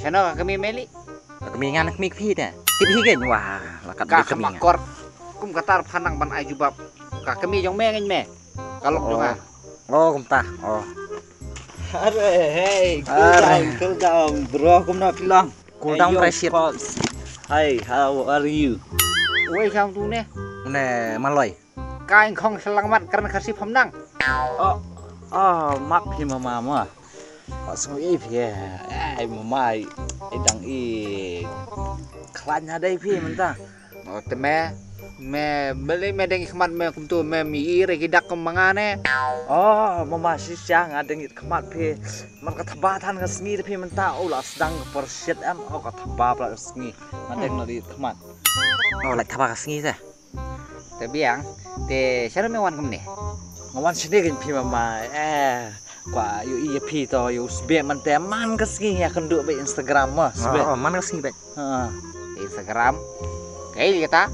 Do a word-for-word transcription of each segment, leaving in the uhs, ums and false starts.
Shano ka kmie me lei? Ka kmie nga na kmie phi te. Tip hi kein, wah, la kat ka kmie nga. Kor. Kum kata phanang ban ai jubab. Ka kmie jong me ngan me. Ka lok jong nga. Oh, kumta. Oh. Are, hey, cool down, cool down, bro. Kumno phi long? Cool down, Rashid. Hey, how are you? Wei, shang tu ne? Ne, Maloi. Ka ing khong selang mat kren Khasi pham nang. Oh, oh, map hi mama ma. Pak sung i phi. Ai mama i dang i klan ha dei phi mynta. Oh, te me me beli me deng khmat me kumtu me mi i re ki dak kum manga ne. Oh, mama shisha nga deng i khmat phi. Mar ka thaba than ka sngi te phi mynta. Oh, la sdang ka por shit em. Oh, ka thaba pla ka sngi. Nga deng na di khmat. Oh, la thaba ka sngi te. Te biang, te shano me wan kumne? Nga wan shane kein phi mama, eh, kwah ïohi ïa phi to, ïohi sbeh man te man ka sngi ïa kynduh bad Instagram mo, sbeh. Oh, oh, man ka sngi bad. Ha. Instagram. Kaei kata?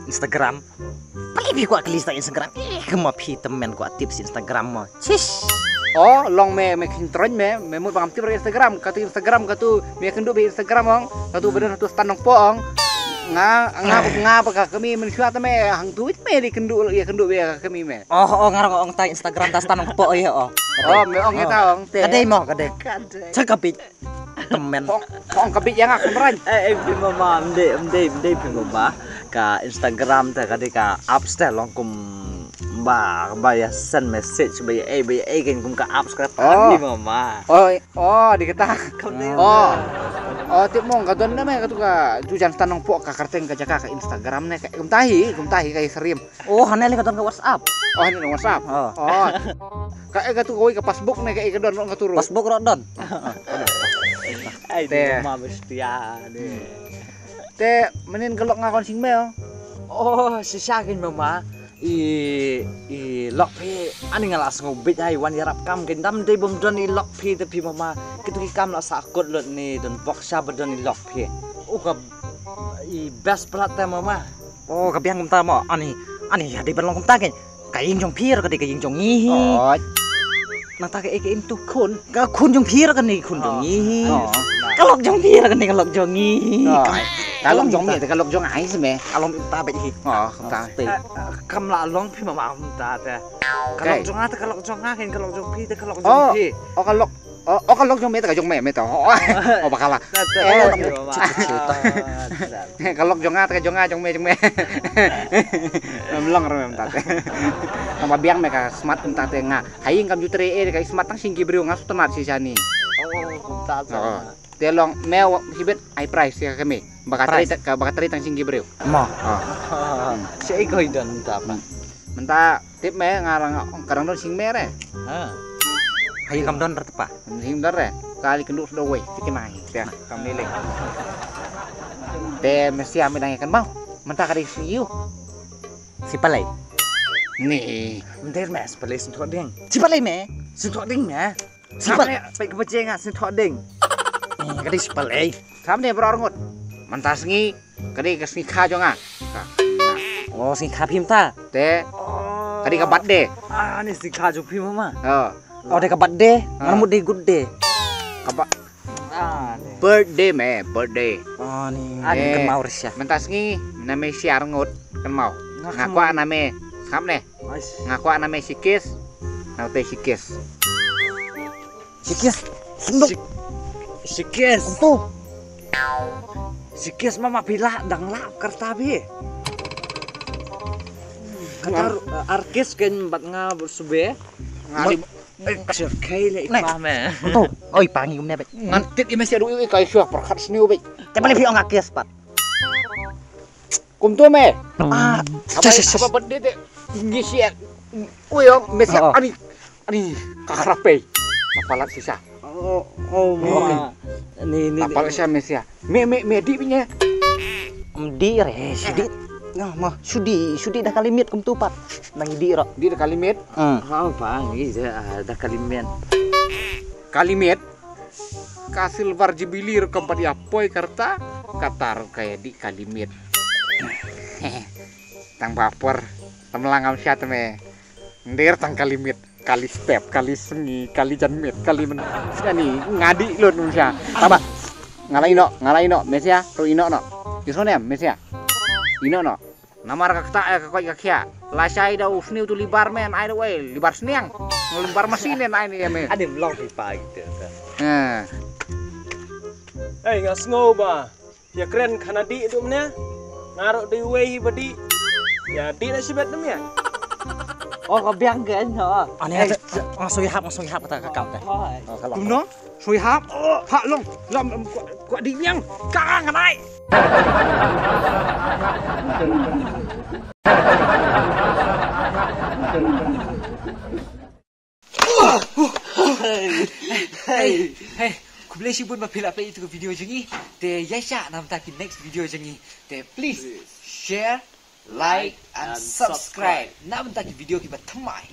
Instagram. Phi phi kwah kylli sa Instagram. Eh, kama phi tymmen kwah tips Instagram mo. Chish. Oh, long me me khin troin me, me mut bang tip Instagram, katu Instagram katu me kynduh bad Instagram ong, katu badan tu stan nong po ong. Nga nga nga ba ka kmie mynshuwa te me hangtu me di kynduh ïa kynduh ïa ka kmie me. Oh, oh, nga ong ta Instagram ta stan nong po ïa oh. Oh, me ong ïa ta ong te. Ka dei mo, ka dei. Ka dei. Cha ka bit. Tymmen. Ong ka bit ïa nga kumran. Eh, eh, phi mama, mdei, mdei, mdei phi mama. Ka Instagram te ka dei ka apps te long kum ba ba ïa send message ba ïa ei ba ïa ei kein kum ka apps ka phi mama. Oh, oh, di kata. Oh. Oh, tip mong ka don na me katu ka jujan stan nong po ka kyrteng ka jaka ka Instagram ne ka kumta hi, kumta hi ka Instagram. Oh, hane le ka don ka WhatsApp. Oh, hane don WhatsApp. Oh. Oh. Ka eh katu kawei ka passbook ne ka eh ka don ka tu ru. Passbook ro don. Ai te. Mama bestia ne. Te menin ka lok nga kon sing me. Oh, shisha kein mama. I i lok phi ani nga la sngew bit ai wan ïarap kam kein dam dei bym don i lok phi te phi mama. Kitu ki kam la sa kot lot ni don bok sha ba don i lok phi. U ka i best plat te mama. Oh, ka biang kumta mo. Ani ani ha dei ban long kumta kein. Ka ïing jong phi ra ka dei ka ïing jong ngi hi. Oh. Nangta ka eh ka im tu khun. Ka khun jong phi ra ka dei khun jong ngi hi. Oh. Ka lok jong phi ra ka dei ka lok jong ngi hi. Oh. Ka lok jong me te ka lok jong ai se me. Ka long im ta bad hi. Oh, kumta. Kam la long phi mama kumta te. Ka lok jong nga te ka lok jong nga kein ka lok jong phi te ka lok jong phi. Oh, ka lok Oh, oh, ka lok jong me te ka jong me me to. Oh, oh, bakala. Eh, ka lok jong nga te ka jong nga jong me jong me. Mem long re mem tate. Tang ba biang me ka smart kum tate nga. Hai kam jutre eh ka smart tang sing ki briew nga sutmat si sani. Oh, kum tate. Oh. Te long me hibet ai price ya kami. Baka tre ka baka tre tang sing ki briew. Ma. Oh. Sei ko idan ta pa. Mynta tip me nga rang ka rang don sing me re. Ha. Hai kam don re tepa. Sing don re. Kali kenduk sudah wei. Tiki mai. Te kam ni le. Te mesti ambil nang ikan mau. Mynta ka dei sing iu. Si palai. Ni. Mynta me si palai sing thok ding. Si palai me. Sing thok ding me. Sing palai. Pai ka pajeng ah sing thok ding. Ni ka dei si palai. Samne bro arngut. Mynta sngi Ka dei ka sngi kha jong nga. Oh, sngi kha phi mynta. Te. Ka dei ka birthday. Ah, ni sngi kha jong phi mama. Oh. Oh, dei ka birthday. Ngan mut dei good day. Ka ba. Ah, birthday me, birthday. Oh, ni. Ah, ni kan mau risya. Mynta sngi na me siar ngut kan mau. Nga kwah na me. Sngap ne. Nga kwah na me sikis. Na te sikis. Sikis. Senduk. Sikis. Untu. Sikis mama pila dang la kerta bi. Kata arkis ken bat nga bersebe. Ngali. Eh, kasih kai le ipah me. Untu. Oi, pangi kumne be. Ngantit ime sia du kai shuah perkat seni ubi. Te balik pi ong akis pat. Kumtu me. Ah, apa apa bende de ngisi ya. Uyong mesi ani ani kakrape. Napalat sisa. Oh, oh, ni ni. Napalat sisa mesi ya. Me me me di pinya. Di re sudi. Nah, mah sudi sudi dah kalimit kumtu pat. Nang di ro. Di dah kalimit. Hmm. Ha pa ngi dah kalimit. Kalimit. Ka silver jubilee ruh kam pat ïa poi ka rta, kata ruh ka ïa dih ka limit. Tang ba por, tang mlang am sha tme. Nder tang ka limit, kali step, kali sngi, kali janmiet, kali men. Ani nga dih lut am sha. Taba. Nga la ïehnoh, nga la ïehnoh, me sha, to ïehnoh noh. Ïehnoh ne em, me sha. Ïehnoh noh. Namar ka ktah ïa ka koit ka khiah. Lashai da u sniew tu libar men, ai da wei, libar sniang. Libar masin ne ai ne ïa me. Adim long hi pa gitu. Ha. Hei, nga sngew ba ïa kren khana dih tu mne. Nga ruh dei wei hi ba dih. Ïa dih na shibet nam ïa. Oh, ka biang gen ha. Ane, nga soi hap, nga soi hap kata ka kam te. Kumno? Soi hap. Phah long. Lam, lam, kwah, kwah dih biang. Ka ngan ai. Hey, hey, khublei shibun ba phi la peit ïa ka video jong ngi. Te ïa sha na bynta ki next video jong ngi. Te please share, like and subscribe na bynta ki video kiba thymmai.